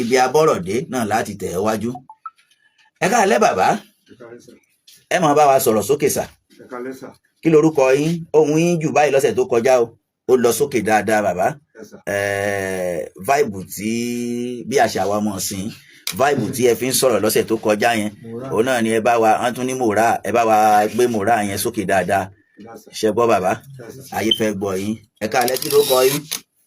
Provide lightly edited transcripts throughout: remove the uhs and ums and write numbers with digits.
Ibi abọ́rọ̀dé náà láti tẹ̀ ẹ́ wájú. Ẹ káalẹ́, bàbá. Ẹ máa bá wa sọ̀rọ̀ sókè, sà. Ẹ káalẹ́, sà. Kí lorúkọ yín? Ohùn yín jù báyìí lọ́sẹ̀ tó kọjá o, ó lọ sókè dáadáa, bàbá. Yes, sir. Vibe tí bí àṣà wa mọ̀ sí, vibe tí ẹ fi ń sọ̀rọ̀ lọ́sẹ̀ tó kọjá yẹn, òun náà ni ẹ bá wa. Wọ́n tún ní mòrá, ẹ bá wa gbé mòrá yẹn sókè dáadáa. Yes, sir. Ṣe gbọ́, bàbá? Yes, sir. Ayé fẹ́ gbọ́ yín. Ẹ káalẹ́, kí ló kọ yín?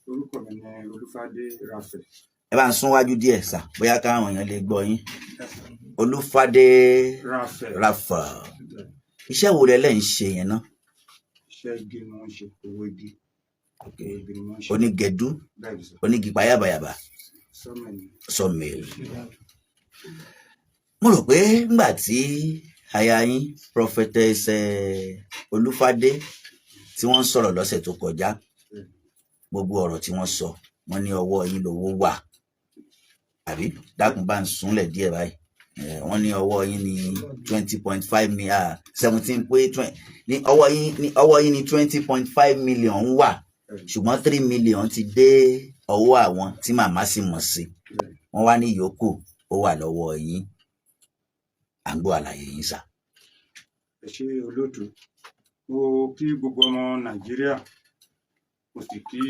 Orúkọ mi ni Olúfádé Raphael. Ẹ bá ń sún wájú díẹ̀, sà, bóyá káwọn èèyàn lè gbọ́ yín. Yes, sir. Olúfádé Raphael. Raphael. Iṣẹ́ wo lẹ lẹ́ ń ṣe yẹn náà? Iṣẹ́ igi ni wọ́n ń ṣe, owó igi. Owó igi ni wọ́n ń ṣe. Onígẹdú? Bẹ́ẹ̀ ni, sir. Onígi payabayaba? Sawmill ni. Sawmill. Mo rò pé ńgbà tí aya yín, Prophetess Olúfádé, tí wọ́n ń sọ̀rọ̀ lọ́sẹ̀ tó kọjá, gbogbo ọ̀rọ̀ tí wọ́n sọ, wọ́n ní ọwọ́ yín lówó wà, àbí? Dákun, bá ń súnlẹ̀ díẹ̀ báyìí. Wọ́n ní ọwọ́ yín ní 20.5 million, 17 pé ní ọwọ́ yín, ní ọwọ́ yín ní 20.5 million wà, ṣùgbọ́n 3 million ti dé ọwọ́ àwọn tí màmá sì mọ̀ sí. Wọ́n wá ní yòókù ó wà lọ́wọ́ yín. À ń gbọ́ àlàyé yín, sà. Ẹ ṣé, olóòtú. Mo kí gbogbo ọmọ Nàìjíríà, mo sì kí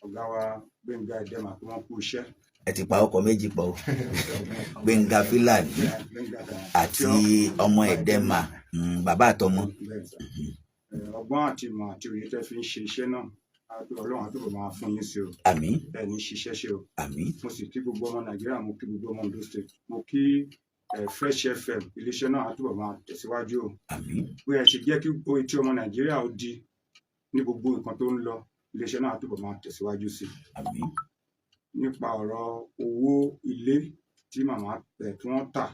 ọ̀gá wa Gbẹ́ngà Ẹ̀dẹ́mà pé wọ́n kú iṣẹ́. Ẹ ti pa ọkọ̀ méjì pọ̀ o, Gbẹ̀ngà Fílàní Gbẹ́ngà àti ọmọ Ẹ̀dẹ́mà, bàbá àtọmọ. Bẹ́ẹ̀ sà. Ọgbọ́n àti ìmọ̀ àti òye tẹ́ fi ń ṣe iṣẹ́ náà, á pé Ọlọ́run á túbọ̀ máa fún yín sí o. Àmín. Ẹ ní ṣiṣẹ́ ṣe o. Àmín. Mo sì kí gbogbo ọmọ Nàìjíríà, mo kí gbogbo ọmọ Ondo State, mo kí Fresh FM. Iléeṣẹ́ náà á túbọ̀ máa tẹ̀síwájú o. Àmín. Bí ẹ ṣe jẹ́ kí etí ọmọ Nàìjíríà ó di ní gbogbo nǹkan tó ń lọ, iléeṣẹ́ náà á túbọ̀ máa tẹ̀síwájú sí i. Àmín. Nípa ọ̀rọ̀ owó ilé tí màmá ẹ̀ tí wọ́n tà,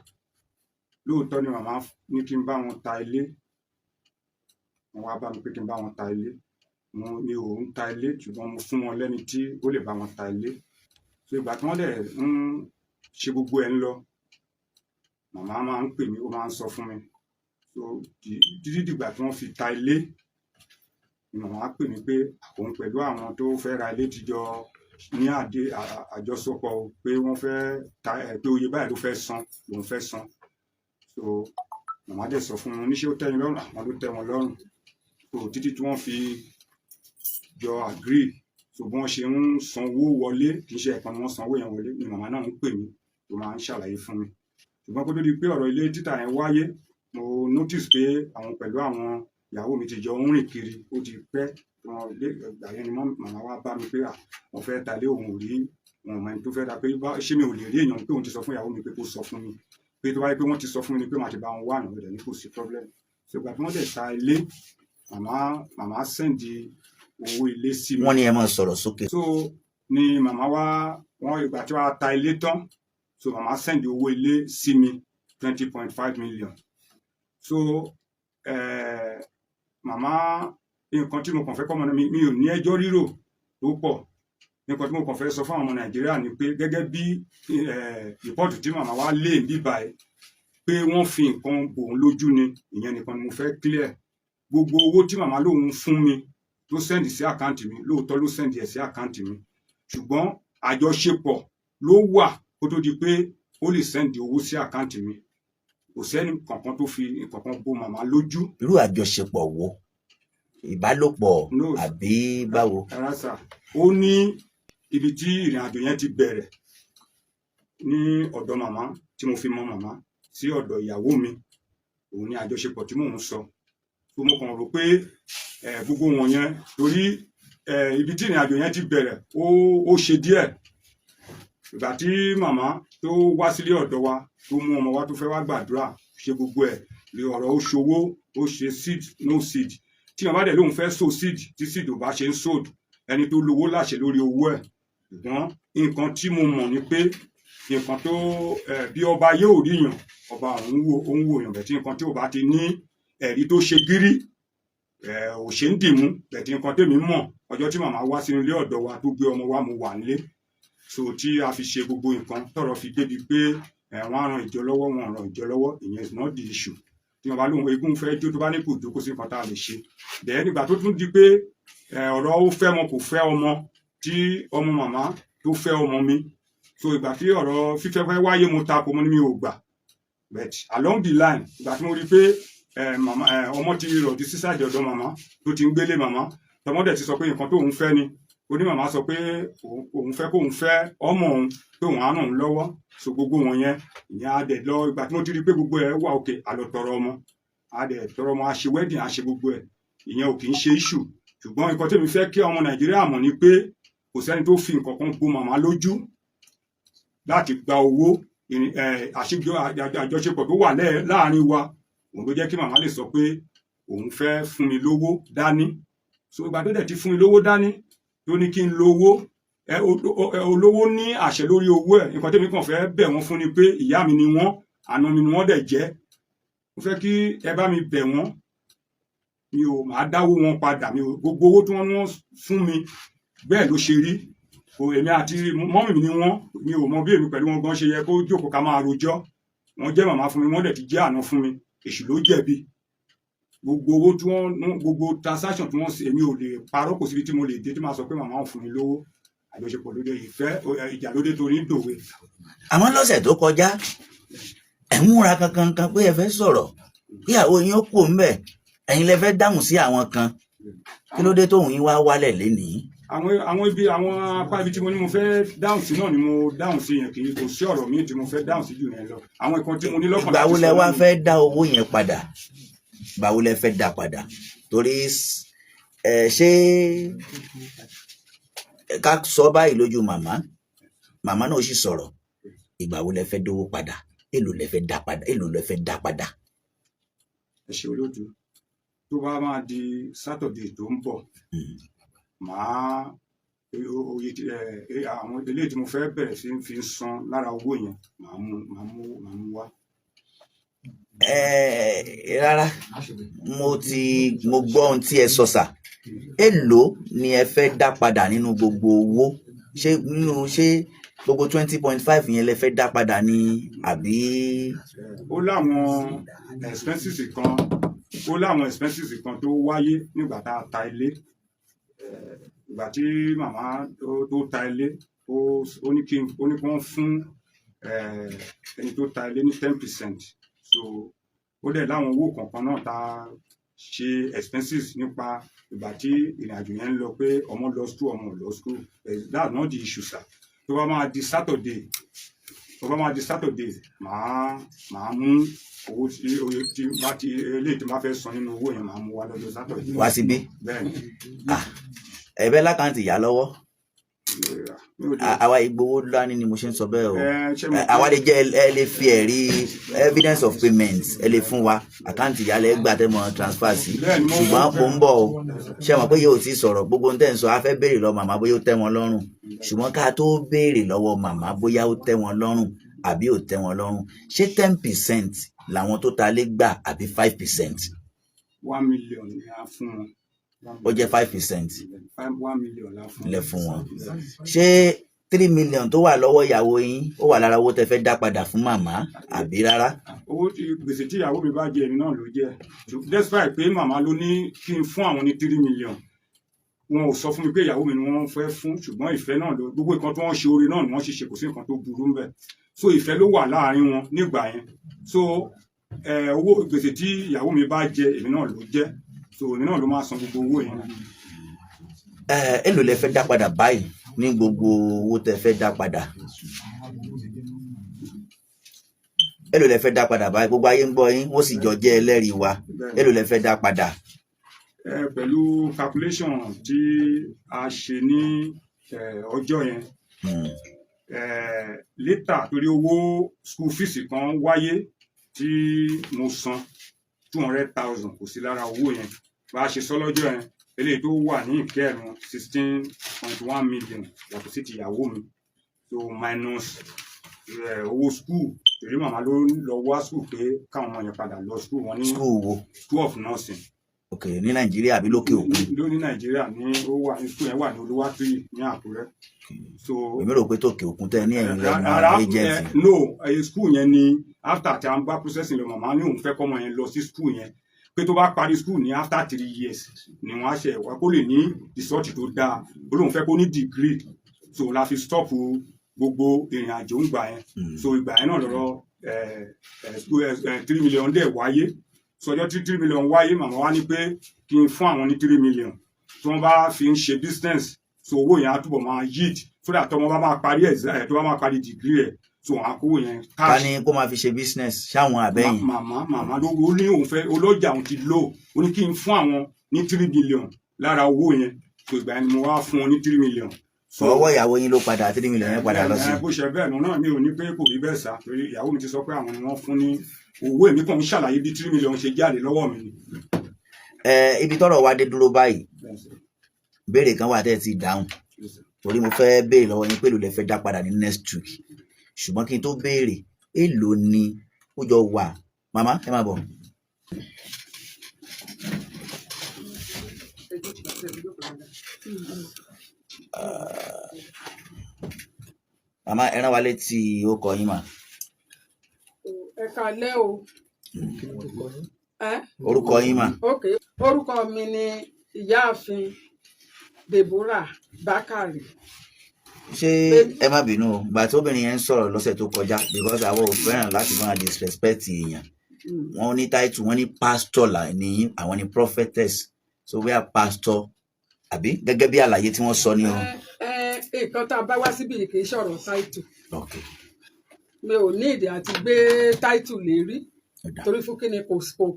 lóòótọ́ ni màmá ní kí n bá wọn ta ilé. Wọ́n wá bá mi pé kí n bá wọn ta ilé. Mo mi ò ń ta ilé, ṣùgbọ́n mo fún wọn lẹ́ni tí ó lè bá wọn ta ilé. So ìgbà tí wọ́n dẹ̀ ń ṣe gbogbo ẹ̀ ń lọ, màmá máa ń pè mí, ó máa ń sọ fún mi. So títí dìgbà tí wọ́n fi ta ilé ni màmá pè mí pé òun pẹ̀lú àwọn tó fẹ́ ra ilé ti jọ ní àdé àjọsọpọ̀ o, pé wọ́n fẹ́ ta ẹ̀, pé oye báyìí ló fẹ́ san, lòun fẹ́ san. So màmá dẹ̀ sọ fún wọn níṣẹ́ ó tẹ́ yín lọ́rùn, àwọn ló tẹ́ wọn lọ́rùn. So títí tí wọ́n fi jọ agree. So bí wọ́n ṣe ń sanwó wọlé, kì í ṣe ẹ̀kan ni wọ́n sanwó yẹn wọlé, ni màmá náà ń pè mí, tó máa ń ṣàlàyé fún mi. Ṣùgbọ́n kó tó di pé ọ̀rọ̀ ilé títà yẹn wáyé, mo notice pé àwọn pẹ̀lú àwọn ìyàwó mi ti jọ ń rìn kiri, ó ti pẹ́. Wọn lé ìgbà yẹn ni màmá wa bá mi pé à wọ́n fẹ́ ta ilé, òun ò rí wọn mọ ẹni tó fẹ́ ta, pé ṣé mi ò lè rí èèyàn, pé òun ti sọ fún ìyàwó mi pé kó sọ fún mi, pé tó bá yẹ pé wọ́n ti sọ fún mi ni pé màá ti bá wọn wá àná rẹ̀ ní kò sí problem. So ìgbà tí wọ́n dẹ̀ ta ilé, màmá send owó ilé sí mi. Wọ́n ní ẹ máa sọ̀rọ̀ sókè. So ni màmá wa wọn, ìgbà tí wàá ta ilé tán, so màmá send owó ilé sí mi, 20.5 million. So màmá, nǹkan tí mo kàn fẹ́ kọ́ ọmọ mi, mi ò ní ẹjọ́ rírò tó pọ̀. Nǹkan tí mo kàn fẹ́ sọ fún àwọn ọmọ Nàìjíríà ni pé gẹ́gẹ́ bí report tí màmá wa lé bí báyìí pé wọ́n fi nǹkan bò ń lójú ni, ìyẹn nìkan ni mo fẹ́ clear. Gbogbo owó tí màmá lòun fún mi tó send sí account mi, lóòótọ́ ló send ẹ̀ sí account mi, ṣùgbọ́n àjọṣepọ̀ ló wà kó tó di pé ó lè send owó sí account mi. Kò sẹ́ni kankan tó fi nǹkan kan bo màmá lójú. Irú àjọṣepọ̀ wo? Ìbálòpọ̀? No. Àbí báwo? Rárá, sà. Ó ní ibi tí ìrìn àjò yẹn ti bẹ̀rẹ̀ ní ọ̀dọ̀ màmá tí mo fi mọ màmá sí ọ̀dọ̀ ìyàwó mi, òun ní àjọṣepọ̀ tí mò ń sọ. Tó mo kàn rò pé gbogbo wọn yẹn, torí ibi tí ìrìn àjò yẹn ti bẹ̀rẹ̀, ó ṣe díẹ̀. Ìgbà tí màmá tó wá sílé ọ̀dọ̀ wa, tó mú ọmọ wa tó fẹ́ wá gbàdúrà, ṣe gbogbo ẹ̀ lè ọ̀rọ̀ ó ṣòwò, ó ṣe seed no seed. Tí wọn bá dẹ̀ lóun fẹ́ sow seed, tí seed ò bá ṣe ń sow, ẹni tó lówó láṣẹ lórí owó ẹ̀. Ṣùgbọ́n nǹkan tí mo mọ̀ ni pé nǹkan tó bí ọba yóò ríyàn, ọba òun wo òun wò yàn bẹ̀ tí nǹkan tí ò bá ti ní ẹ̀rí tó ṣe gírí ò ṣe ń dìmú bẹ̀ tí nǹkan tèmi mọ̀, ọjọ́ tí màmá wá sínú ilé ọ̀dọ̀ wa tó gbé ọmọ wa, mo wà nílé. So tí a fi ṣe gbogbo nǹkan, tọ́rọ̀ fi débi pé wọ́n á ran ìjọ lọ́wọ́, wọn ràn ìjọ lọ́wọ́, ìyẹn is not the issue. Tí wọ́n bá lóun eégún fẹ́ jó, tó bá ní kò jó, kó sí nǹkan tá a lè ṣe. Dẹ̀ nígbà tó tún di pé ọ̀rọ̀ ó fẹ́ ọmọ, kò fẹ́ ọmọ, tí ọmọ màmá tó tó fẹ́ ọmọ mi. So ìgbà tí ọ̀rọ̀ fífẹ́ fẹ́ wáyé, mo takò, mo ní mi ò gbà. But along the line, ìgbà tí mo rí pé màmá, ọmọ ti rọ̀jú sísàjì ọ̀dọ̀ màmá, tó ti ń gbélé màmá, tọmọdé ti sọ pé nǹkan tóun fẹ́ ni oní màmá sọ pé òun fẹ́ kóun fẹ́ ọmọ òun, pé òun á ràn òun lọ́wọ́. So gbogbo wọn yẹn, ìyẹn á dẹ̀ lọ. Ìgbà tí mo ti rí i pé gbogbo ẹ̀ wà òkè, a lọ tọrọ ọmọ, á dẹ̀ tọrọ ọmọ, a ṣe wedding, a ṣe gbogbo ẹ̀. Ìyẹn ò kì í ṣe issue. Ṣùgbọ́n nǹkan tí mi fẹ́ kí ọmọ Nàìjíríà mọ̀ ni pé kò sẹ́ni tó fi nǹkan kan bo màmá lójú láti gba owó. Àjọṣepọ̀ tó wà láàrin wa, òun ló jẹ́ kí màmá lè sọ pé òun fẹ́ fún mi lówó dání. So ìgbà tó dẹ̀ ti fún mi lówó dání, tó ní kí n lówó, olówó ní àṣẹ lórí owó ẹ̀. Nǹkan tẹ́mi kàn fẹ́ bẹ̀ wọ́n fún ni pé ìyá mi ni wọ́n, àna mi ni wọ́n dẹ̀ jẹ́. Mo fẹ́ kí ẹ bá mi bẹ̀ wọ́n. Mi ò máa dáwó wọn padà. Mi ò gbogbo owó tí wọ́n ní wọ́n fún mi, bẹ́ẹ̀ ló ṣe rí. Kò èmi àti mummy mi ni wọ́n. Mi ò mọ bí èmi pẹ̀lú wọn gan ṣe yẹ kó jókòó ká máa rojọ́. Wọ́n jẹ́ màmá fún mi, wọ́n dẹ̀ ti jẹ́ àna fún mi. Èṣù ló jẹ̀bi. Gbogbo owó tí wọ́n, gbogbo transaction tí wọ́n ṣe, èmi ò lè parọ́. Kò síbi tí mo lè dé tí màá sọ pé màmá ò fún mi lówó. Àjọṣepọ̀ lóde ìfẹ́, ìjà lóde torí ń dòwe. Àmọ́ lọ́sẹ̀ tó kọjá, ẹ̀ ń múra kankan kan pé ẹ fẹ́ sọ̀rọ̀ kí àwọn yín ó kú ńbẹ̀, ẹ̀yin lẹ fẹ́ dáhùn sí àwọn kan. Kí ló dé tóun yín wá wálẹ̀ lénìí? Àwọn ibi, àwọn apá ibi tí mo ní mo fẹ́ dáhùn sí náà ni mo dáhùn sí yẹn. Kì í kò sí ọ̀rọ̀ míì tí mo fẹ́ dáhùn sí jù yẹn lọ. Àwọn nǹkan tí mo ní lọ́kàn Ìgbà wo láti lẹ sọ wá náà. fẹ́ dá owó yẹn padà? Ìgbà wo lẹ fẹ́ dá padà? Torí ẹ ṣé ká sọ báyìí lójú màmá, màmá náà sì sọ̀rọ̀. Ìgbà wo lẹ fẹ́ dówó padà? Èló lẹ fẹ́ dá padà? Èló lẹ fẹ́ dá padà? Ẹ ṣe, olóòtú. Tó bá máa di Saturday tó ń bọ̀, màá oye tí ẹ àwọn eléyìí tí mo fẹ́ bẹ̀rẹ̀ sí fi san lára owó yẹn, màá mú wá. Ẹ rárá, mo gbọ́ ohun tí ẹ sọ sà. Èló ni ẹ fẹ́ dá padà nínú gbogbo owó? Ṣé nínú, ṣé gbogbo 20.5 yẹn lẹ fẹ́ dá padà ní àbí? Ó láwọn expenses kan tó wáyé nígbà tá a ta ilé. Ìgbà tí màmá tó ta ilé, ó ní kí wọ́n fún ẹni tó ta ilé ní 10%. So ó dẹ̀ láwọn owó kọ̀ọ̀kan náà tá a ṣe expenses nípa ìgbà tí ìrìnàjò yẹn ń lọ, pé ọmọ lọ school, ọmọ ò lọ school. That's not the issue, sir. Tó bá máa di Saturday, màá mú owó tí oye tí bá ti eléyìí tí bá fẹ́ san nínú owó yẹn, màá mú wá lọ́jọ́ Saturday. Wá síbí? Bẹ́ẹ̀ ni. Ẹ̀bẹ̀ l'account ìyá lọ́wọ́. Mi ò lè. Àwa ìgbowó dání ni mo ṣe ń sọ bẹ́ẹ̀ o. Ẹ ṣé mo Àwa lè jẹ́ ẹ lè fi ẹ̀rí evidence of payment, ẹ lè fún wa. Account ìyá lẹ gbà tẹ́ mọ transfer sí. Bẹ́ẹ̀ ni mo Ṣùgbọ́n mo ń bọ̀ o. Ṣé mọ̀ pé yóò ti sọ̀rọ̀, gbogbo ohun tẹ́ ń sọ, a fẹ́ béèrè lọ màmá bóyá ó tẹ́ wọn lọ́rùn. Ṣùgbọ́n ká tó béèrè lọ́wọ́ màmá bóyá ó tẹ́ wọn lọ́rùn àbí ò tẹ́ wọn lọ́rùn, ṣé 10% làwọn tó ta lé gbà àbí 5%? 1 million ni a fún wọn. Ó jẹ́ 5%? 1 million la fún. Lẹ fún wọn. Ṣé 3 million tó wà lọ́wọ́ ìyàwó yín, ó wà lára owó tẹ́ fẹ́ dá padà fún màmá àbí rárá? Owó tí gbèsè tí ìyàwó mi bá jẹ, èmi náà ló jẹ. Despite pé màmá ló ní kí n fún àwọn ní 3 million, wọn ò sọ fún mi pé ìyàwó mi ni wọ́n fẹ́ fún. Ṣùgbọ́n ìfẹ́ náà ló gbogbo nǹkan tí wọ́n ṣe, oore náà ni wọ́n ṣe ṣe, kò sí nǹkan tó burú ńbẹ̀. So ìfẹ́ ló wà láàrin wọn nígbà yẹn. So owó gbèsè tí ìyàwó mi bá jẹ, èmi náà ló jẹ. So èmi náà ló máa san gbogbo owó yẹn. Ẹ èló lẹ fẹ́ dá padà báyìí ní gbogbo owó tẹ́ fẹ́ dá padà? Èló lẹ fẹ́ dá padà báyìí? Gbogbo ayé ń gbọ́ yín, wọ́n sì jọ jẹ́ ẹlẹ́rìí wa. Èló lẹ fẹ́ dá padà? Pẹ̀lú calculation tí a ṣe ní ọjọ́ yẹn, later, torí owó school fees kan wáyé tí mo san 200,000, kò sí lára owó yẹn. Bá a ṣe sọ lọ́jọ́ yẹn, eléyìí tó wà ní ìkẹrùn 16.1 million yàtọ̀ sí ti ìyàwó mi. So minus owó school, torí màmá ló lọ wá school pé káwọn ọmọ yẹn padà lọ school wọn ní. School wo? School of Nursing. Ok, ní Nàìjíríà àbí lókè òkun? Ló ní Nàìjíríà ní ó wà ní school yẹn, wà ní Olúwàtúyì ní Àkúrẹ́. So Èmi rò pé tòkè òkun tẹ ní ẹ̀yìn lẹ́nu rárá. àwọn agent. No, school yẹn ni after tí a ń bá processing lọ, màmá ní òun fẹ́ kọ́mọ yẹn lọ sí school yẹn, pé tó bá parí school ní after 3 years ni wọ́n á ṣe wá kó lè ní result tó dáa. Ó lóun fẹ́ kó ní degree. So la fi stop gbogbo ìrìn àjò ń gbà yẹn. So ìgbà yẹn náà lọ́rọ̀ 3 million dẹ̀ wáyé. So ọjọ́ tí 3 million wáyé, màmá wa ní pé kí n fún àwọn ní 3 million tí wọ́n bá fi ń ṣe business, so owó yẹn á túbọ̀ máa yield, so that tọmọ bá máa parí ẹ̀, tó bá máa parí degree ẹ̀, so wọn á kówó yẹn Ta cash. ni kó máa fi ṣe business, ṣáwọn àbẹ́yìn? Màmá ló ó ní òun fẹ́ olójà, òun ti lò ó, ní kí n fún àwọn ní 3 million lára owó yẹn. So ìgbà yẹn ni mo wá fún wọn ní 3 million. So ọwọ́ ìyàwó yín ló padà 3 million yẹn padà lọ sí? Ẹ, bó ṣe bẹ́ẹ̀ náà, mi ò ní pé kò rí bẹ́ẹ̀ sá, torí ìyàwó mi ti sọ pé àwọn ni wọ́n fún ní owó. Èmi kàn ń ṣàlàyé bí 3 million ṣe jáde lọ́wọ́ mi ni. Ẹ ibi tọ́rọ̀ wá dé dúró báyìí, béèrè kan wà tẹ́ ẹ ti dáhùn, torí mo fẹ́ béèrè lọ́wọ́ yín pé èló lẹ fẹ́ dá padà ní next week. Ṣùgbọ́n kí n tó béèrè, èló ni ó jọ wà? Màmá, ẹ máa bọ̀. Màmá, ẹ rán wa létí orúkọ yín mà. Ẹ káalẹ́ o. Ẹ Orúkọ yín mà. Ok, orúkọ mi ni Ìyáàfin Deborah Bakari. Ṣé ẹ má bínú o, gbà tí obìnrin yẹn ń sọ̀rọ̀ lọ́sẹ̀ tó kọjá, because àwọn ò fẹ́ràn láti máa disrespect èèyàn, wọ́n ní title, wọ́n ní pastor là ní àwọn ní prophetess, so we are pastor àbí, gẹ́gẹ́ bí àlàyé tí wọ́n sọ ní o. Ẹ ẹ, nǹkan tá a bá wá síbí yìí kì í ṣọ̀rọ̀ title. Mi ò ní ìdí àti gbé title lérí. Ó dà. Torí fún kíni, kò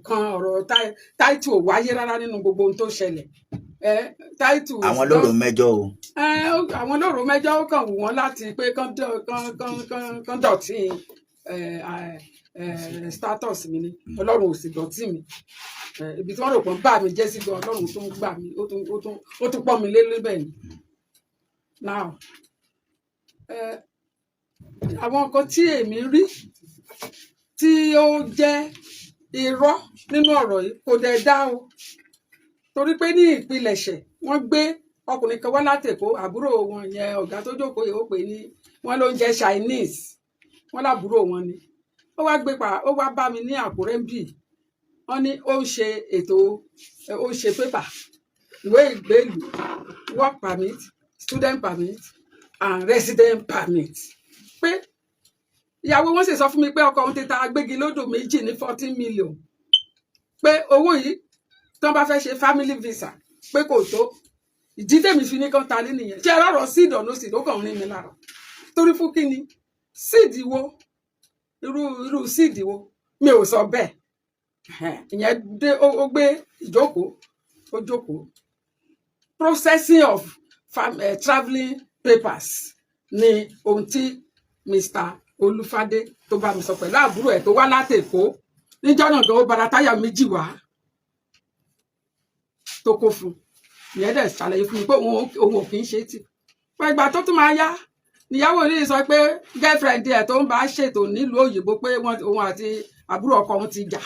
kan ọ̀rọ̀ title ò wáyé rárá nínú gbogbo ohun tó ṣẹlẹ̀. Ẹ title is Àwọn lóòrò mẹ́jọ o. Ẹ, àwọn lóòrò mẹ́jọ, ó kàn wù wọ́n láti pé kán dọ̀tí ẹ ẹ status mi ni. Ọlọ́run ò sì dọ̀tí mi. Ẹ, ibi tí wọ́n rò pé ń bà mí jẹ́ sí gan, Ọlọ́run tó ń gbà mí, ó tún pọ́n mi lé lébẹ̀ ni. Now, ẹ àwọn nǹkan tí èmi rí tí ó jẹ́ irọ́ nínú ọ̀rọ̀ yìí kò dẹ̀ dá o, torí pé ní ìpilẹ̀ṣẹ̀, wọ́n gbé ọkùnrin kan wá láti Èkó, àbúrò wọn yẹn, ọ̀gá tó jókòó yìí, ó pè ní wọ́n ló ń jẹ́ Chinese, wọ́n lábúrò wọn ni. Ó wá gbé pa, ó wá bá mi ní Àkúrẹ́ ń bì. Wọ́n ní ó ń ṣe ètò, ó ń ṣe paper ìwé ìgbélùú, work permit, student permit and resident permit, pé ìyàwó wọn sì sọ fún mi pé ọkọ òun ti ta agbégilódò méjì ní 14 million, pé owó yìí, tí wọ́n bá fẹ́ ṣe family visa, pé kò tó. Ìdí tèmi fi ní kán ta lé nìyẹn. Ṣé ọ̀rọ̀ seed or no seed, ó kàn ń rí mi lára. Torí fún kí ni? Seed wo? Irú seed wo? Mi ò sọ bẹ́ẹ̀. Ẹhẹ́n, ìyẹn dé, ó gbé ìjókòó, ó jókòó. Processing of travelling papers ni ohun tí Mr. Olúfadé tó bá mi sọ pẹ̀lú àbúrò ẹ̀ tó wá láti Èkó níjọ́ náà gan. Ó bara táyà méjì wá tó kó fún un. Ìyẹn dẹ̀ ṣàlàyé fún mi pé òun ò kì í ṣe tì pé ìgbà tó tún máa yá, níyàwó yìí sọ pé girlfriend ẹ̀ tó ń bá ṣètò nílùú òyìnbó, pé wọ́n, òun àti àbúrò ọkọ òun ti jà,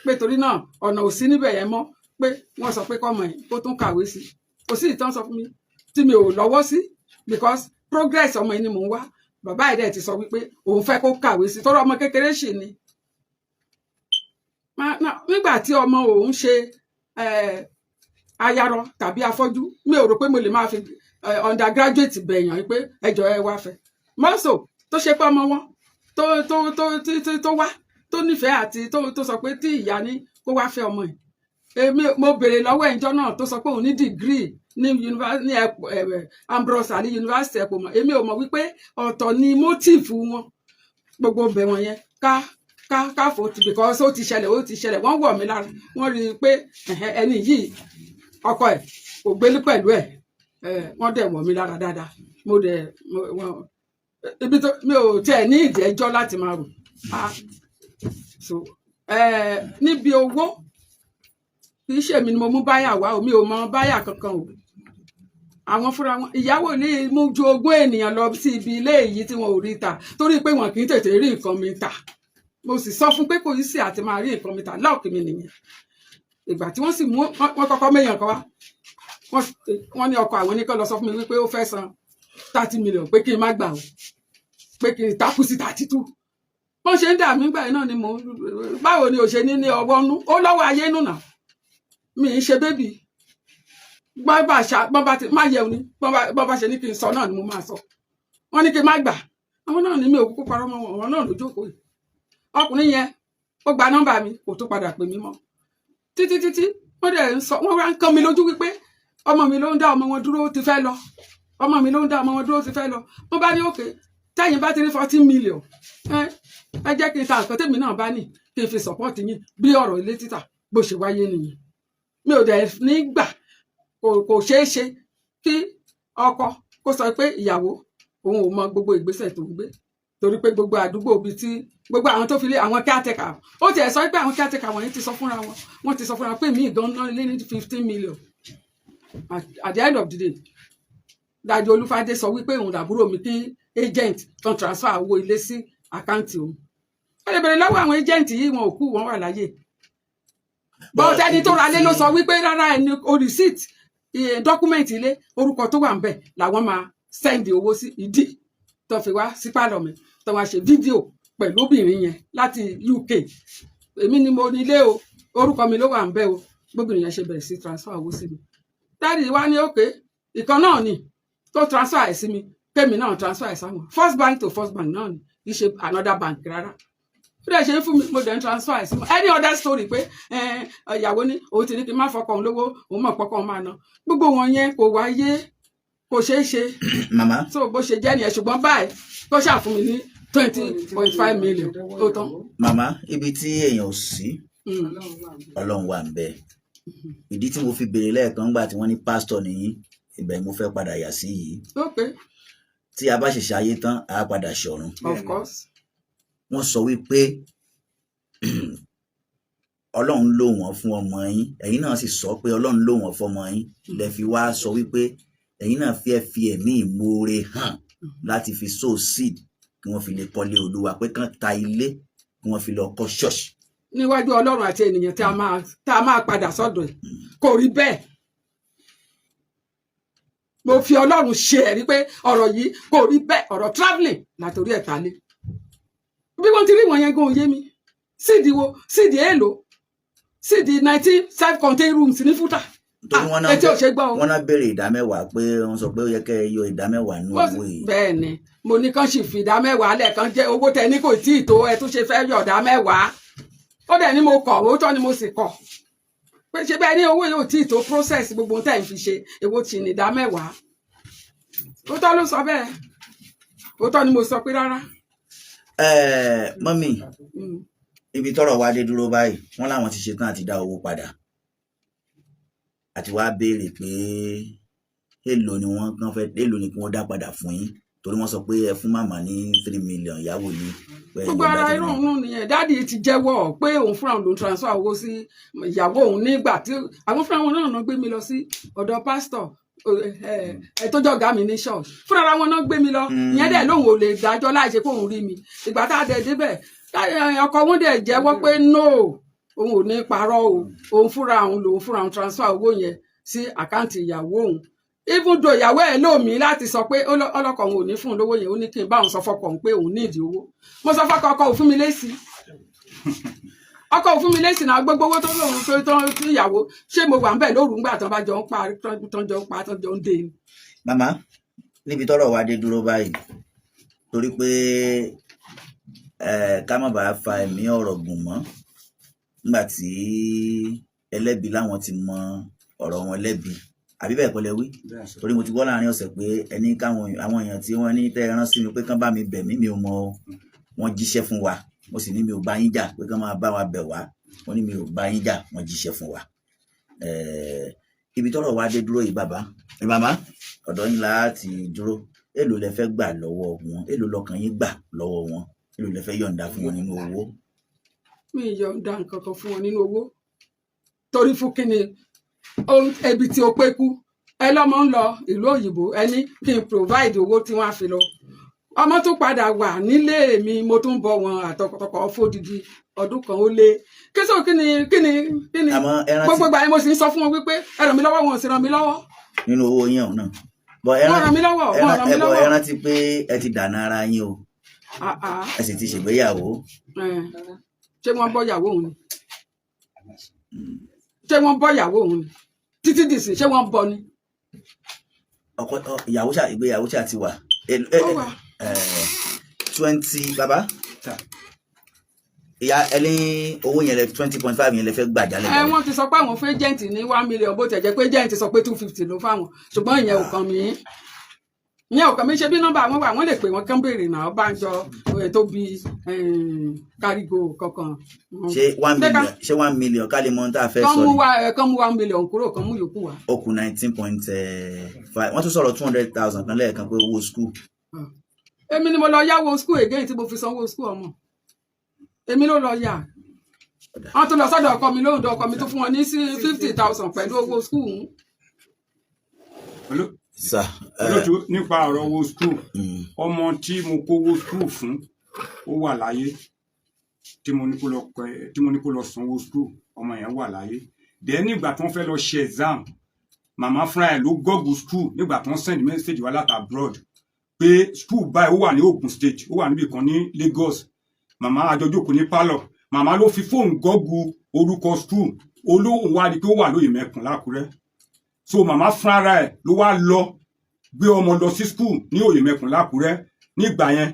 pé torí náà ọ̀nà ò sí níbẹ̀ yẹn mọ́, pé wọ́n sọ pé kọ́mọ ẹ̀ kó tún kàwé sí. Kò sí ìtàn sọ fún mi tí mi ò lọ́wọ́ sí, because progress ọmọ yìí ni mò ń wá. Bàbá ẹ̀ dẹ̀ ti sọ wípé òun fẹ́ kó kàwé sí, tọ́rọ ọmọ kékeré sì ni. Nígbà tí ọmọ òun ṣe ayarọ tàbí afọ́jú, mi ò rò pé mo lè máa fi undergraduate bẹ̀yàn wípé ẹjọ́ ẹ wá fẹ́ mọ́sọ̀ tó ṣe pé ọmọ wọn tó wá tó nífẹ̀ẹ́ àti tó sọ pé tí ìyá ní kó wá fẹ́ ọmọ yìí. Èmi mo béèrè lọ́wọ́ ẹ̀ńjọ́ náà tó sọ pé òun ní degree ní ní Ambrose Ali University ẹ̀pọ̀ mọ̀. Èmi ò mọ̀ wípé ọ̀tọ̀ ni motive wọn. Gbogbo bẹ̀ wọ̀n yẹn ká fò tí, because ó ti ṣẹlẹ̀, ó ti ṣẹlẹ̀. Wọ́n wọ̀ mí lára, wọ́n rí i pé ẹ̀hẹ́, ẹni yìí, ọkọ ẹ̀ kò gbélé pẹ̀lú ẹ̀. Wọ́n dẹ̀ wọ̀ mí lára dáadáa. Mo dẹ̀ ibi tó mi ò tiẹ̀ ní ìdí ẹjọ́ láti máa rò. Ah, so níbi owó, kì í ṣèmi ni mo mú buyer wá o. Mi ò mọ buyer kankan o. Àwọn fúnra wọn, ìyàwó ní mú ju ogún ènìyàn lọ sí ibi ilé èyí tí wọn ò rí ta, torí pé wọn kì í tètè rí nǹkan mi tà. Mo sì sọ fún pé kò í sí àti máa rí nǹkan mi tà lọ́ọ̀kì mi nìyẹn. Ìgbà tí wọ́n sì mú, wọ́n kọ́kọ́ méyàn kan wá, wọ́n ní ọkọ àwọn oníkan lọ sọ fún mi wípé ó fẹ́ san 30 million, pé kí n má gbà o, pé kí n takú sí 32. Bọ́n ṣe ń dà mí gbà yẹn náà ni mò ń báwo ni ò ṣe ní ní ọwọ́ nú, ó lọ́wọ́ ayé nù nà. Mi ń ṣe baby. Bọ́n bá ṣa, bọ́n bá ti má yẹun ni, bọ́n bá ṣe ní kí n sọ náà ni mo máa sọ. Wọ́n ní kí n má gbà. Àwọn náà ní mi ò kúkú parọ́ mọ́ wọn. Àwọn náà ló jókòó yìí. Ọkùnrin yẹn, ó gba nọ́mbà mi, kò tó padà pè mí mọ́ títí títí. Wọ́n dẹ̀ ń sọ, wọ́n wá ń kán mi lójú wípé ọmọ mi ló ń dá ọmọ wọn dúró, ti fẹ́ lọ. Ọmọ mi ló ń dá ọmọ wọn dúró, ti fẹ́ lọ. Wọ́n bá ní okay, tẹ́yìn bá ti rí 14 million, ẹ jẹ́ kí n ta nǹkan tèmi náà bá ní, kí n fi support yín. Bí ọ̀rọ̀ ilé títà bó ṣe wáyé nìyẹn. Mi ò dẹ̀ ní gbà. Kò ṣeé ṣe kí ọkọ kó sọ pé ìyàwó òun ò mọ gbogbo ìgbésẹ̀ tó ń gbé, torí pé gbogbo àdúgbò bíi tí gbogbo àwọn tó fi lé àwọn caretaker, ó tiẹ̀ sọ pé àwọn caretaker wọ̀nyí ti sọ fúnra wọn, wọ́n ti sọ fúnra wọn pé mí gan náà lé ní 15 million. At the end of the day, Daddy Olúfadé sọ wípé òun làbúrò mi, kí agent kan transfer owó ilé sí account òun. Ó lè bèrè lọ́wọ́ àwọn agent yìí, wọn ò kú, wọn wà láyé. But ẹni tó ra lé ló sọ wípé rárá, ẹni o receipt, document ilé, orúkọ tó wà ńbẹ̀ làwọn máa send owó sí. Ìdí tó fi wá sí pálọ̀ mi, tó wá ṣe fídíò pẹ̀lú obìnrin yẹn láti UK, èmi ni mo nílé o, orúkọ mi ló wà ńbẹ̀ o. Gbóbìnrin yẹn ṣe bẹ̀rẹ̀ sí transfer owó sí mi, daddy wá ní okay, ìkan náà ni tó transfer ẹ̀ sí mi, kémi náà transfer ẹ̀ sáwọn. First Bank to First Bank náà ni, kì í ṣe another bank rárá. Ó dẹ̀ ṣe ń fún mi, mo dẹ̀ ń transfer ẹ̀ sí mi. Any other story pé ìyàwó ní òun ti ní kí n má fọkàn òun lówó, òun mọ̀ pọ́kàn máa ná, gbogbo wọn yẹn kò wáyé, kò ṣeé ṣe. Màmá. So bó ṣe jẹ́ nìyẹn. Ṣùgbọ́n báyìí, kó ṣàfún mi ní 20.5 million, ó tán. Màmá, ibi tí èèyàn ò sí, Ọlọ́run wà ń bẹ. Ìdí tí mo fi béèrè lẹ́ẹ̀kan ńgbà tí wọ́n ní pásítọ̀ nìyí, ibẹ̀ mo fẹ́ padà yà sí yìí. Tí a bá ṣẹ̀ṣẹ̀ ayé tán, a padà ṣọ̀run. Of course. Wọ́n sọ wípé Ọlọ́run lò wọ́n fún ọmọ yín. Ẹ̀yin náà sì sọ pé Ọlọ́run lò wọ́n fún ọmọ yín. Lẹ fi wá sọ wípé ẹ̀yin náà fẹ́ fi ẹ̀mí ìmoore hàn láti fi sow seed kí wọ́n fi lè kọ́lé Olúwa, pé kán ta ilé kí wọ́n fi lọ kọ́ ṣọ́ọ̀ṣì. Níwájú Ọlọ́run àti ènìyàn tí a máa padà sọ́dọ̀ ẹ̀, kò rí bẹ́ẹ̀. Mo fi Ọlọ́run ṣe ẹ̀rí pé ọ̀rọ̀ yìí kò rí bẹ́ẹ̀. Ọ̀rọ̀ travelling látòrí ẹ̀ta lé, bí wọ́n ti rí wọn yẹn gan òye mi. Seed wo? Seed èèlò? Seed 19 self-contained rooms ní fúta? Torí wọ́n náà Etí ò ṣe gbọ́ o. Wọ́n náà béèrè ìdá mẹ́wàá, pé wọ́n sọ pé ó yẹ kẹ́ ẹ yọ ìdá mẹ́wàá nínú owó yìí. Bẹ́ẹ̀ ni, mo ní kán sì fi ìdá mẹ́wàá lẹ́ẹ̀kan jẹ́ owó tẹ ní kò tí ì tó, ẹ tún ṣe fẹ́ yọ ìdá mẹ́wàá. Ó dẹ̀ ní mo kọ̀, òótọ́ ni mo sì kọ̀, pé ṣe bẹ́ẹ̀ ní owó yóò tí ì tó process gbogbo ohun tẹ́ ẹ̀ ń fi ṣe, èwo tì ní ìdá mẹ́wàá? Òótọ́ ló sọ bẹ́ẹ̀, òótọ́ ni mo sọ pé rárá. Mummy, ibi tọ́rọ̀ wá dé dúró báyìí, wọ́n láwọn ti ṣetán àti dá owó padà, àti wá béèrè pé èló ni wọ́n kàn fẹ́, èló ni kí wọ́n dá padà fún yín, torí wọ́n sọ pé ẹ fún màmá ní 3 million, ìyàwó ní pé Gbogbo ẹ yọ̀ǹda ara 3 irú million. òun nìyẹn. Daddy ti jẹ́wọ́ pé òun fúnra òun ló ń transfer owó sí ìyàwó òun nígbà tí àwọn fúnra wọn náà gbé mi lọ sí ọ̀dọ̀ pásítọ̀ ẹ tó jọ̀gá mi ní church. Fúnra wọn náà gbé mi lọ. Ìyẹn dẹ̀ lóun ò lè dájọ́ láì ṣe pé òun rí mi. Ìgbà tá a dẹ̀ débẹ̀, ọkọ wọn dẹ̀ jẹ́wọ́ pé no, òun ò ní parọ́ o, òun fúnra òun lòun fúnra òun transfer owó yẹn sí account ìyàwó òun, even though ìyàwó ẹ̀ lò mí láti sọ pé ọlọ́kọ òun ò ní fún un lówó yẹn. Ó ní kí n bá òun sọ fọkọ òun pé òun ní ìdí owó. Mo sọ fọkọ, ọkọ ò fún mi lésì, ọkọ ò fún mi lésì náà. Gbogbo owó tó lóun tó tó ìyàwó, ṣé mo wà ń bẹ̀ lóru ńgbà tán bá jọ ń pa, tán jọ ń pa, tán jọ ń dé ni? Màmá, níbi tọ́rọ̀ wá dé dúró báyìí, torí pé ká má bàa fa ẹ̀mí ọ̀rọ̀ gùn mọ́, nígbà tí ẹlẹ́bi láwọn ti mọ ọ̀rọ̀ wọn lẹ́bi, àbí bẹ́ẹ̀ kọ́ lẹ wí? Bẹ́ẹ̀ sọ. Torí mo ti gbọ́ láàrin ọ̀sẹ̀ pé ẹni káwọn àwọn èèyàn tí wọ́n ní tẹ́ ẹ rán sí mi pé kán bá mi bẹ̀ mí, mi ò mọ o. Wọ́n jíṣẹ́ fún wa, mo sì ní mi ò bá yín jà, pé kán máa bá wa bẹ̀ wá. Wọ́n ní mi ò bá yín jà, wọ́n jíṣẹ́ fún wa. Ibi tọ́rọ̀ wá dé dúró yìí, bàbá, màmá, ọ̀dọ̀ yín láti dúró. Èló lẹ fẹ́ gbà lọ́wọ́ wọn? Èló lọkàn yín gbà lọ́wọ́ wọn? Èló lẹ fẹ́ yọ̀ǹda fún wọn nínú owó? Mi ì yọ̀ǹda nǹkan kan fún wọn nínú owó, torí fún kíni? Ebi tí ó pé kú ẹ lọ́mọ ń lọ ìlú òyìnbó, ẹ ní kí n provide owó tí wọ́n á fi lọ. Ọmọ tún padà wà nílé mi, mo tún bọ wọn àtọkọtọkọ fódìdí ọdún kan ó lé kí so kíni kíni kíni? Àmọ́ ẹ rántí Gbogbo ìgbà yẹn, mo sì ń sọ fún wọn wípé ẹ ràn mí lọ́wọ́, wọn ò sì ràn mí lọ́wọ́. Nínú owó yín ọ̀hún náà bọ̀ ẹ Wọ́n rántí ràn mí lọ́wọ́, ẹ wọ́n ràn mí ẹ bọ̀ lọ́wọ́. Ẹ rántí pé ẹ ti dànà ara yín o. Ah, ah. Ẹ sì ti ṣègbéyàwó. Ṣé wọ́n bọ́ ìyàwó òun ni? Ṣé wọ́n bọ́ ìyàwó òun ni títí dìsìn? Ṣé wọ́n bọ́ ni? Ọkọ ìyàwó ṣá, ìgbéyàwó ṣá ti wà. Ó wà. Twenty, bàbá. Sà. Ìyá ẹni, owó yẹn lẹ 20.5 yẹn lẹ fẹ́ gbà jálẹ̀ Ẹ jálẹ̀. wọ́n ti sọ pé àwọn fún agent ní 1 million, bó tẹ̀ jẹ́ pé agent sọ pé 250 ló fáwọn, ṣùgbọ́n ìyẹn ò kàn mí, ìyẹn ò kàn mí. Ṣe bí nọ́mbà wọn wà, wọ́n lè pè wọ́n kán béèrè náà. Bánjọ tó bí kárígò kankan. Ṣé one Ṣé million, ṣé 1 million ká lè mọ ohun tá a fẹ́ kán sọ mú ni? wá ẹ, kán mú 1 million kúrò, kán mú yòókù wá. Ó kù 19.5. Wọ́n tún sọ̀rọ̀ 200,000 kan lẹ́ẹ̀kan pé owó school. Èmi ni mo lọ yáwó school again tí mo fi sanwó school ọmọ. Èmi ló lọ yá. Wọ́n tún lọ sọ́dọ̀ ọkọ mi lóhùn, ọkọ mi tó fún wọn ní 50,000 pẹ̀lú owó school. Sà. Olóòtú, nípa ọ̀rọ̀ owó school, ọmọ tí mo kówó school fún, ó wà láyé. Tí mo ní kó lọ sanwó school, ọmọ yẹn wà láyé. Dẹ̀ nígbà tí wọ́n fẹ́ lọ ṣe exam, màmá fúnra ẹ̀ ló google school nígbà tí wọ́n send message wá láti abroad pé school báyìí, ó wà ní Ogun State, ó wà níbì kan ní Lagos. Màmá àjọjókòó ní pálọ̀, màmá ló fi fóònù google orúkọ school, olóhùn wá rí pé ó wà lóyè mẹ́kùn lákùrẹ́. So màmá fúnra ẹ̀ ló wá lọ gbé ọmọ lọ sí school ní Òyèmẹkùn lákùrẹ́ nígbà yẹn.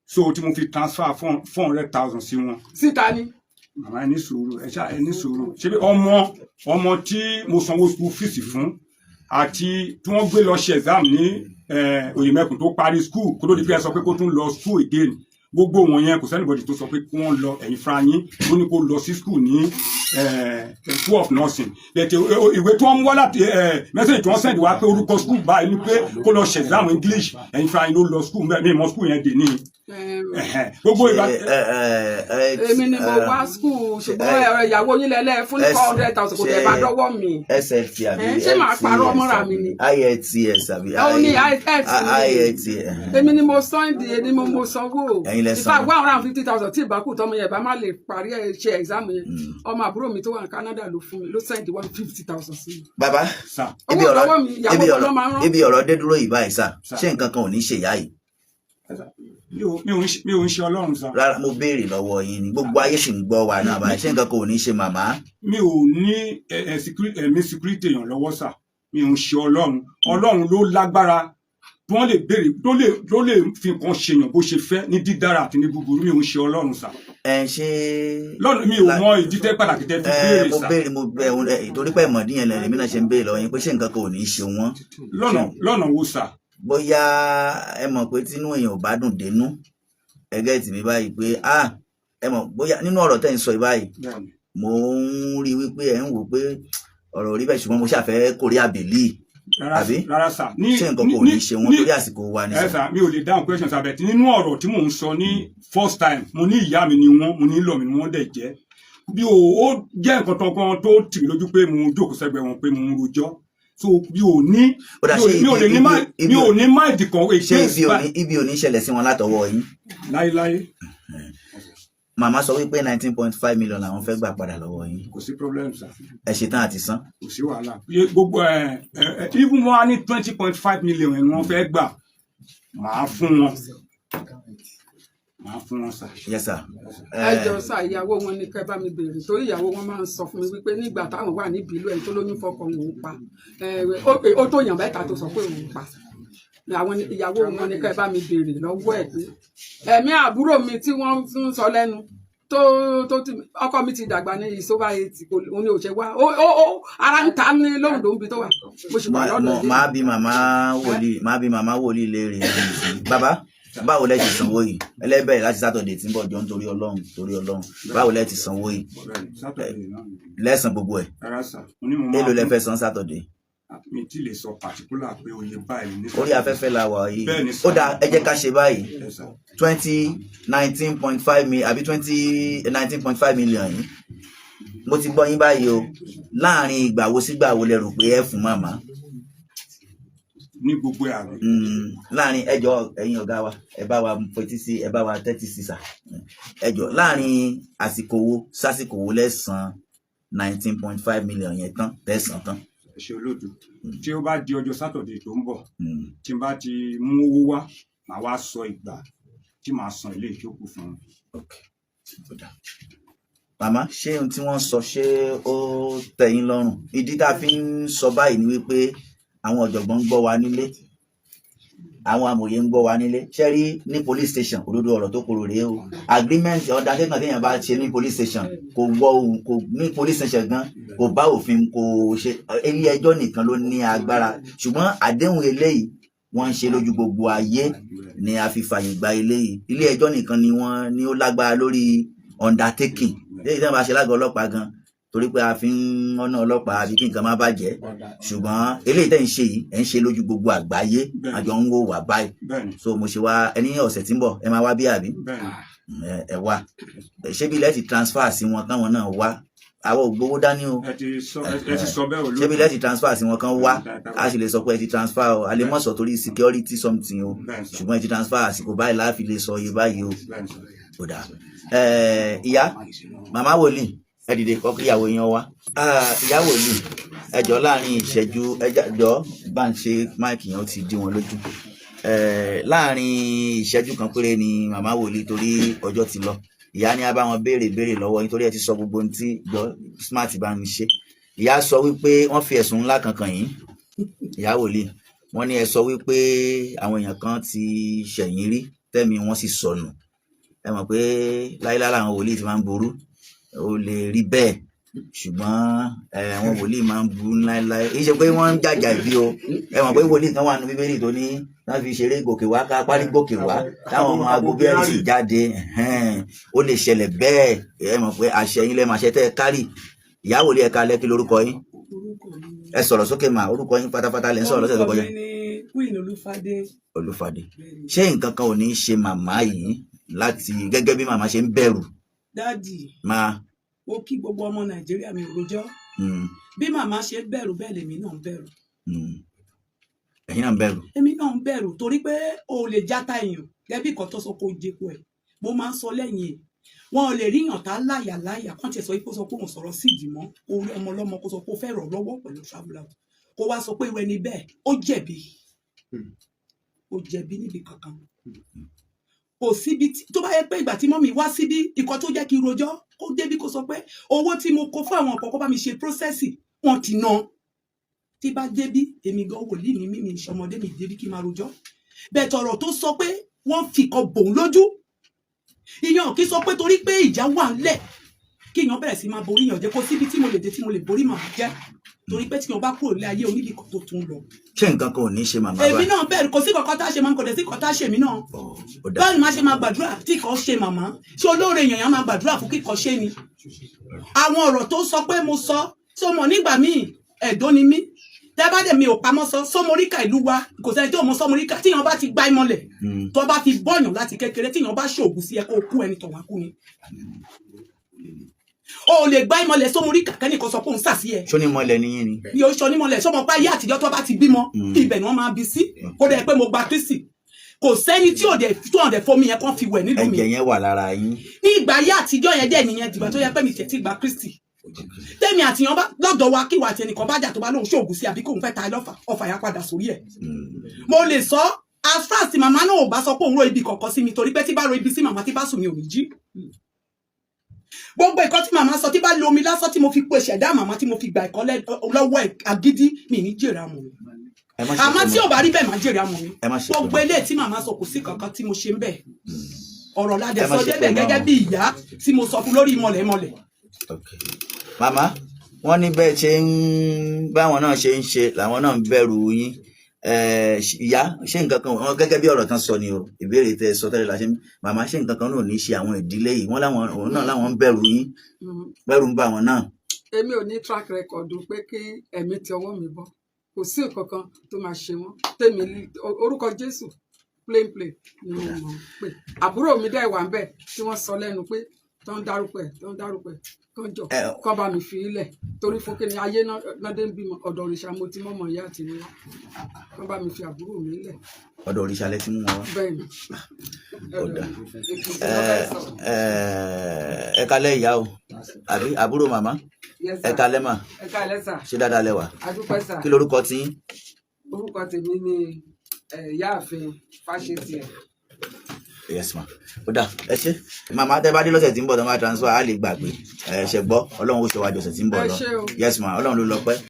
So tí mo fi transfer 400,000 sí wọn. Síta ni. Màmá, ẹ ní sùúrù, ẹ ṣá, ẹ ní sùúrù. Ṣé bí ọmọ tí mo sanwó school fees fún àti tí wọ́n gbé lọ ṣe exam ní Òyèmẹkùn tó parí school, kó tó di pé ẹ sọ pé kó tún lọ school again, gbogbo wọn yẹn, kò sí anybody tó sọ pé kí wọ́n lọ. Ẹ̀yin fúnra yín ló ní kó lọ sí school ní school of nursing. Bẹ̀tẹ̀ ìwé tí wọ́n mú wá láti message tí wọ́n send wá pé orúkọ school báyìí ni pé kó lọ ṣe exam English, ẹ̀yin fúnra yín ló lọ school. Mi mọ school yẹn dè ní gbogbo ìgbà. Èmi ni mo wá school, ṣùgbọ́n ẹ̀rọ ìyàwó yín lẹ́lẹ́ fún ní 400,000, kò tẹ̀ bá dọ́wọ́ mi. SLT àbí? Ṣé màá parọ́ mọ́ra mi ni? IELTS àbí? Ó ní IELTS ni. IELTS. Èmi ni mo san di, èmi ni mo sanwó. Ẹ̀yin lẹ In fact, sanwó. 150,000 tí ìbákù tọmọ yẹn bá má lè parí ẹ ṣe exam yẹn, ọmọ àbúrò mi tó wà ní Canada ló fún mi, ló send 150,000 sí mi. Bàbá. Sà. Ibi Owó ọ̀rọ̀ lọ́wọ́ mi, ìyàwó ibi mi ọ̀rọ̀ ló máa ń rán. Ibi ọ̀rọ̀ dé dúró yìí báyìí sà, Sà. ṣé nǹkan kan ò ní ṣèyá yìí? Mi ò ń ṣe Ọlọ́run sà. Rárá, mo béèrè lọ́wọ́ yín ni, gbogbo ayé sì ń gbọ́ wa náà báyìí. Ṣé nǹkan kan ò ní ṣe màmá? Mi ò ní ẹ ẹ ẹ̀mí security èèyàn lọ́wọ́ sà. Mi ò ń ṣe Ọlọ́run. Ọlọ́run ló lágbára tí wọ́n lè béèrè tó lè fi nǹkan ṣèyàn bó ṣe fẹ́ ní dídára àti ní búburú. Mi ò ń ṣe Ọlọ́run sà. Ẹ ṣe. Lọ́nà mi ò mọ ìdí tẹ́ pàtàkì tẹ́ fi béèrè Mo sà. béèrè, mo bẹ ẹ torí pé ìmọ̀dí yẹn lẹ́nu èmi náà ṣe ń béèrè lọ́wọ́ yín pé ṣé nǹkan kan ò ní ṣe wọ́n. Lọ́nà wo sà? Bóyá ẹ mọ̀ pé tínú èèyàn ò bá dùn dénú, ẹgẹ́ tì mí báyìí pé ah, ẹ mọ̀ bóyá nínú ọ̀rọ̀ tẹ́ ń sọ yìí báyìí, mò ń rí wípé ẹ ń wò pé ọ̀rọ̀ rí bẹ́ẹ̀, ṣùgbọ́n mo ṣàfẹ́ kórè àbèlí. Rárá. Àbí? Rárá sà. Ṣé nǹkan kò ní ṣe wọ́n torí àsìkò wa ní Ẹ sà? Sà, mi ò lè dáhùn question sà, bẹ̀tí nínú ọ̀rọ̀ tí mò ń sọ ní first time, mo ní ìyá mi ni wọ́n, mo ní ìlọ mi ni wọ́n dẹ̀ jẹ́ bí o. Ó jẹ́ nǹkan tán kan tó tì mí lójú pé mo jókòó sẹ́gbẹ̀ẹ́ wọn pé mo ń rojọ́, so mi ò ní Ó dà, mi ò ṣé mi ò lè ní mi ò ní mind kan ṣé against ibi ò ní ṣẹlẹ̀ sí wọn látọwọ́ yín? Láéláé. Màmá sọ wípé 19.5 million làwọn fẹ́ gbà padà lọ́wọ́ yín. Kò sí problem sir. Ẹ ṣetán àti san? Kò sí wàhálà. Gbogbo ẹ ẹ even wọn á ní 20.5 million ẹ ni wọ́n fẹ́ gbà, màá fún wọn, màá fún wọn sà. Yes sir. Ẹ jọ sá, ìyàwó wọn ní kẹ́ bá mi béèrè, torí ìyàwó wọn máa ń sọ fún mi wípé nígbà táwọn wà níbi ìlú ẹ̀ tó lóyún fọkọ òun pa ẹ, ó tó yàn mẹ́ta tó sọ pé òun pa àwọn. Ìyàwó wọn ní kẹ́ bá mi béèrè lọ́wọ́ ẹ̀ pé ẹ̀mí àbúrò mi tí wọ́n ń sọ lẹ́nu tó ti ọkọ mi ti dàgbà ní ìsóbá 80, kò òun ni ò ṣe wá. Ó ara ń ta ní lóhùn tó ń bi tó wà, mo sì wà lọ́dọ̀ yìí. Máa bí màmá wòlíì léèrè yìí. Bàbá, báwo lẹ ti sanwó yìí? Ẹlẹ́bẹ̀rẹ̀ láti Saturday tí ń bọ̀. Jọ, nítorí Ọlọ́run, torí Ọlọ́run, báwo lẹ ti sanwó yìí? Bẹ́ẹ̀ni, Saturday náà ni. Lẹ́sàn gbogbo ẹ̀? Rárá sà, mo ní mo máa Èló lẹ fẹ́ san Saturday? Mi ti lè sọ particular pé oye báyìí ní. Orí afẹ́fẹ́ la wà yìí. Bẹ́ẹ̀ni sà. Ó dáa, ẹ jẹ́ ká ṣe báyìí. Yes, sir. Twenty nineteen point five mi àbí twenty 19.5 million yìí, mo ti gbọ́ yín báyìí o. Láàrin ìgbà wo sígbà wo lẹ rò pé ẹ fún màmá? Ní gbogbo ẹ̀ àbí? Láàrin, ẹjọ́ ẹ̀yin ọ̀gá wa, ẹ bá wa fetí sí, ẹ bá wa tẹ́tí sí sà. Ẹjọ́, láàrin àsìkò wo sásìkò wo lẹ́sàn 19.5 million yẹn tán, tẹ̀sán tán? Ẹ ṣe, olóòtú. Tí ó bá di ọjọ́ Saturday tó ń bọ̀, tí n bá ti mú owó wá, màá wá sọ ìgbà tí màá san ilé ìjókòó fún un. Ok, ó dáa. Màmá, ṣé ohun tí wọ́n sọ, ṣé ó tẹ́ yín lọ́rùn? Ìdí tá a fi ń sọ báyìí ni wípé àwọn ọ̀jọ̀gbọ́n ń gbọ́ wa nílé. Àwọn amòye ń gbọ́ wa nílé. Ṣé rí ní police station, òdodo ọ̀rọ̀ tó korò rèé o. Agreement, undertaking téèyàn bá ṣe ní police station kò wọ ohun kò ní police station gan, kò bá òfin, kò ṣe. Ilé ẹjọ́ nìkan ló ní agbára, ṣùgbọ́n àdéhùn eléyìí wọ́n ń ṣe lójú gbogbo ayé ni a fi fàyè gba eléyìí. Ilé ẹjọ́ nìkan ni wọ́n ní ó lágbára lórí undertaking léyìí tí wọ́n bá ṣe lágọ̀ọ́ ọlọ́pàá gan, torí pé a fi ń ọ̀nà ọlọ́pàá àbí kí nǹkan má bàjẹ́. Ṣùgbọ́n eléyìí tẹ́ ń ṣe yìí, ẹ̀ ń ṣe lójú gbogbo àgbáyé. Àjọ ń wò wá báyìí. So mo ṣe wá ẹni ọ̀sẹ̀ tí ń bọ̀, ẹ máa wá bí, àbí? Bẹ́ẹ̀ni. Ẹ wá. Ṣé bí ilẹ̀ ti transfer sí wọn káwọn náà wá? Àwọn ò gbowó dání o. Ẹ ti sọ bẹ́ẹ̀ o. Ṣé bí ilẹ̀ ti transfer sí wọn kan wá, a sì lè sọ pé ẹ ti transfer o. A lè mọ̀ sọ torí security something o. Bẹ́ẹ̀ni sir. Ṣùgbọ́n ẹ ti transfer, àsìkò báyìí láàfin lè sọ iye báyìí o. Bẹ́ẹ̀ni sir. Ó dáa. Ìyá màmá wòlíì, ẹ dìde kọ́ kí ìyàwó yẹn wá. Ah, ìyá wòlíì, ẹ jọ̀ọ́, láàrin ìṣẹ́jú, ẹ jọ̀ọ́, bá ń ṣe mic yẹn, ó ti dí wọn lójú. Láàrin ìṣẹ́jú kan péré ni, màmá wòlíì, torí ọjọ́ ti lọ. Ìyá ní a bá wọn béèrè béèrè lọ́wọ́ yín, torí ẹ ti sọ gbogbo ohun tí jọ smart bá ń ṣe. Ìyá sọ wípé wọ́n fi ẹ̀sùn ńlá kankan yín, ìyá wòlíì. Wọ́n ní ẹ sọ wípé àwọn èèyàn kan ti ṣẹ̀yìn rí, tẹ́mi wọ́n sì sọnù. Ẹ mọ̀ pé láíláí làwọn wòlíì ti máa ń burú, ó lè rí bẹ́ẹ̀, ṣùgbọ́n àwọn wòlíì máa ń burú láíláí. Kì í ṣe pé wọ́n ń jàjà ìbí o. Ẹ mọ̀ pé wòlíì kan wà nínú Bíbélì tó ní wọ́n fi ṣeré gòkè wá, ká parí gòkè wá, táwọn ọmọ agogo sì jáde. Ẹ̀hẹ́n, ó lè ṣẹlẹ̀ bẹ́ẹ̀. Ẹ mọ̀ pé àṣẹ yín lẹ́ẹ̀ máa ṣe tẹ́ ẹ kárì. Ìyá wòlíì, ẹ̀ka lẹ́kí lórúkọ yín? Orúkọ mi ni Ẹ sọ̀rọ̀ sókè mà. Orúkọ yín pátápátá lẹ́ ń sọ̀rọ̀ lọ́sẹ̀ tó Orúkọ kọjá. mi ni Queen Olúfadé. Olúfadé. Bẹ́ẹ̀ni. Ṣé nǹkan kan ò ní í ṣe màmá yìí láti gẹ́gẹ́ bí màmá ṣe ń bẹ̀rù? Daddy, máa ó kí gbogbo ọmọ Nàìjíríà, mi ò rojọ́. Bí màmá ṣe ń bẹ̀rù, bẹ́ẹ̀ lèmi náà ń bẹ̀rù. Ẹ̀yin náà ń bẹ̀rù. Èmi náà ń bẹ̀rù torí pé o ò lè játa èèyàn gẹ́gẹ́ bí nǹkan tó sọ kó jẹpo ẹ̀. Mo máa ń sọ lẹ́yìn ẹ̀, wọn ò lè ríyàn tá láyà láyà kán tiẹ̀ sọ pé ó sọ pé òun sọ̀rọ̀ sí ìdìmọ́ orí ọmọ ọlọ́mọ, kó sọ pé ó fẹ́ rọ̀ lọ́wọ́ pẹ̀lú travel out, kó wá sọ pé irú ẹni bẹ́ẹ̀ ó jẹ̀bi. Ó jẹ̀bi níbi kankan, kò síbi tó bá yẹ pé ìgbà tí mummy wá síbí, ìkan tó jẹ́ kí n rojọ́, kó débí kó sọ pé owó tí mo kó fún àwọn ọ̀pọ̀ kó bá mi ṣe process, wọn ti ná. Tí bá débí, èmi gan wòlíì ní mímí ìṣọmọdé mi débí kí n máa rojọ́ bẹ́ẹ̀. Tọ̀rọ̀ tó sọ pé wọ́n fi kan bòun lójú, ìyẹn kì í sọ pé torí pé ìjà wà ńlẹ̀ kí èèyàn bẹ̀rẹ̀ sí máa borí yàn jẹ́. Kó síbi tí mo lè dé tí mo lè borí màmá jẹ́, torí pé tí èèyàn bá kúrò nílé ayé, oníbì kan tó tún lọ. Ṣé nǹkan kan ò ní í ṣe màmá Èmi báyìí? náà bẹ̀rù. Kò sí kankan tá a ṣe máa ń kò dẹ̀ sí kan tá a ṣe mí náà. Ọ̀, ó dáa. Báwo ni máa ṣe máa gbàdúrà tí kò ṣe màmá? Ṣé olóore èèyàn yẹn máa gbàdúrà fún kíkọ ṣe ni? Àwọn ọ̀rọ̀ tó sọ pé mo sọ ṣé o mọ̀ nígbà míì, ẹ̀dọ́ ni mí, tẹ́ bá dẹ̀ mi ò pamọ́ sọ sọmọríkà ìlú wa, kò sẹ́ni tí ò mọ sọmọríkà. Tíyan bá ti gbá ìmọ̀lẹ̀, tó bá fi bọ́yàn láti kékeré, tíyan bá ṣoògùn sí ẹ kó kú, ẹni tọ̀wá kú ni. O ò lè gbá ìmọ̀lẹ̀ sọmọríkà kẹ́nìkan sọ pé òun sàsí ẹ. Ṣó ní mọ́lẹ̀ níyìn ni? Mi ò sọ onímọ̀lẹ̀. Sọmọ pé ayé àtijọ́, tó bá ti bímọ, ibẹ̀ ni wọ́n máa bí sí. Kó dẹ̀ pé mo gba Kristi, kò sẹ́ni tí ò dẹ̀ tó ọ̀dẹ̀ fomi yẹn kàn fi wẹ̀ nílùú mi. Ẹ̀jẹ̀ yẹn wà lára yín. Ní ìgbà ayé àtijọ́ yẹn dẹ̀ nìyẹn, dìgbà tó yẹ pé mi tẹ̀ tí gba Kristi, tẹ́mi àtìyàn bá lọ́dọ̀ wa, kíwà àti ẹnìkan bá jà, tó bá lóun ṣoògùn sí àbí kóun fẹ́ ta ẹ lọ́fà, ọfà yẹn padà sórí ẹ̀. Mo lè sọ as far as màmá náà ò bá sọ pé òun ro ibi kọ̀ọ̀kan sí mi, torí pé tí bá ro ibi sí màmá, tí bá sùn, mi ò ní jí. Gbogbo ìkan tí màmá sọ, tí bá lo omi lásán tí mo fi pe ṣẹ̀dá màmá, tí mo fi gbà ẹ̀kọ́ lọ́wọ́ ẹ̀ agídí, mi ní jèrè àmọ̀ mi. Ẹ má ṣe Àmọ́ pé tí mọ́. ò bá rí bẹ́ẹ̀, má jèrè àmọ̀ mi. Ẹ má ṣe pé Gbogbo mọ́. eléyìí tí màmá sọ, kò sí kankan tí mo ṣe ń bẹ̀. Ọ̀rọ̀ ládẹ Ẹ má sọ ṣe débẹ̀ pé mọ́ gẹ́gẹ́ o. bí ìyá tí mo sọ fún lórí ìmọ̀lẹ̀ ìmọ̀lẹ̀. Okay. Màmá, wọ́n ní bẹ́ẹ̀ ṣe ń báwọn náà ṣe ń ṣe làwọn náà ń bẹ̀rù yín. Ìyá, ṣé nǹkan kan wọn gẹ́gẹ́ bí ọ̀rọ̀ tán sọ ni o, ìbéèrè tẹ́ ẹ sọ tẹ́lẹ̀ la ṣe ń màmá, ṣé nǹkan kan náà ò ní ṣe àwọn ìdílé yìí? Wọ́n láwọn òun náà láwọn ń bẹ̀rù yín, bẹ̀rù ń bà wọ́n náà. Èmi ò ní track record pé kí ẹ̀mí ti ọwọ́ mi bọ́. Kò sí nǹkan kan tó máa ṣe wọ́n. Tèmi ní orúkọ Jésù plain plain ni mo mọ̀ pé àbúrò mi dẹ̀ wà ń bẹ̀ tí wọ́n sọ lẹ́nu pé tó ń dárúkọ ẹ̀, tó ń dárúkọ ẹ̀, kán jọ kán bá mi fi ilẹ̀, torí fún kíni ayé náà dé ń bímọ. Ọ̀dọ̀ òrìṣà mo ti mọ́mọ́ ìyá àti mi wá, kán bá mi fi àbúrò mi lẹ̀. Ọ̀dọ̀ òrìṣà lẹ ti mú wọn wá? Bẹ́ẹ̀ ni. Ó dáa. Èkìtì Ẹ ló fẹ́ sọ. ẹ ẹ kalẹ́ ìyá o, àbí àbúrò màmá? Yes, Ẹ sir. kalẹ́ mà. Ẹ káalẹ́ sir. Ṣé dáadáa lẹ wà? Adúpẹ́ sir. Kí lorúkọ tí yín? Orúkọ tèmi ni ìyáàfin Fáṣetìẹ. Yes ma, ó dáa, ẹ ṣé màmá. Tẹ bá dé lọ́sẹ̀ tí ń bọ̀, tó máa transfer, á lè gbàgbé. Ẹ ṣe gbọ́, Ọlọ́run ó ṣe wájú ọ̀sẹ̀ tí ń bọ̀ Ẹ lọ. ṣé o. Yes ma, Ọlọ́run ló lọ pẹ́.